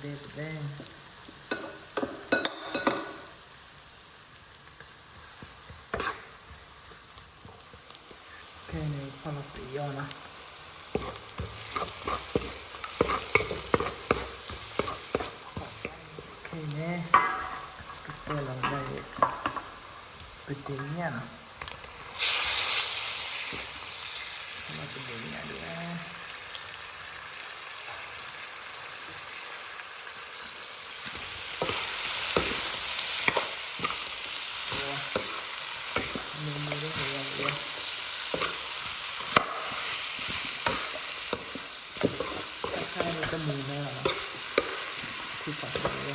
ပဒဲ ခဲအံၤန့ၣ် ဖီၣ်လီၤပယီၤနီၤ, ခဲအံၤန့ၣ် ကတဲလီၤဝဲဒၣ် ပဒ့ၣ်ညၣ်နီၤ, ဖီၣ်လီၤပဒ့ၣ်ညၣ်ဒၣ်ဝဲ မ့ၢ်မ့ၢ်လၢပယီၤပယီၤ တၢ်ခါန့ၣ်တမုာ်မဲလီၤနီၤ, ထံဖးဝဲ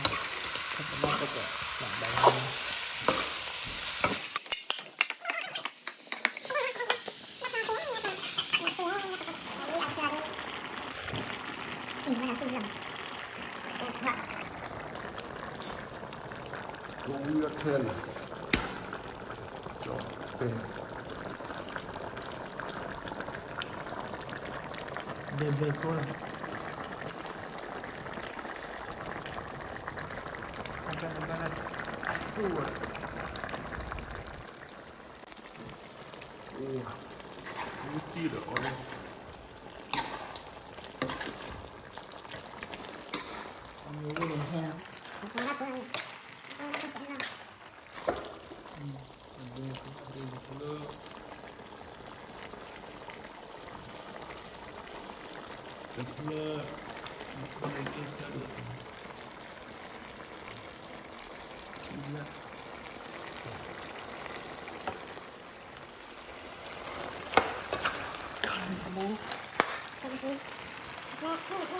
ခီပနၢ်ပကဘၣ်လီၤ ကဝံအခဲလၢာ်, ကၠီတဲ, ဒဲဘဲကီလီၤ, အတၢ်နဘၣ်လၢအသူၣ်ဝဲ, အိၣ်ဝဲ, မူတံၢ်ဒီးအီၤလီၤ, အမ့ၢ်ဝဲန့ၣ်ဟဲလီၤ တဖျၢၣ်, တဖျၢၣ်, တဖျၢၣ်,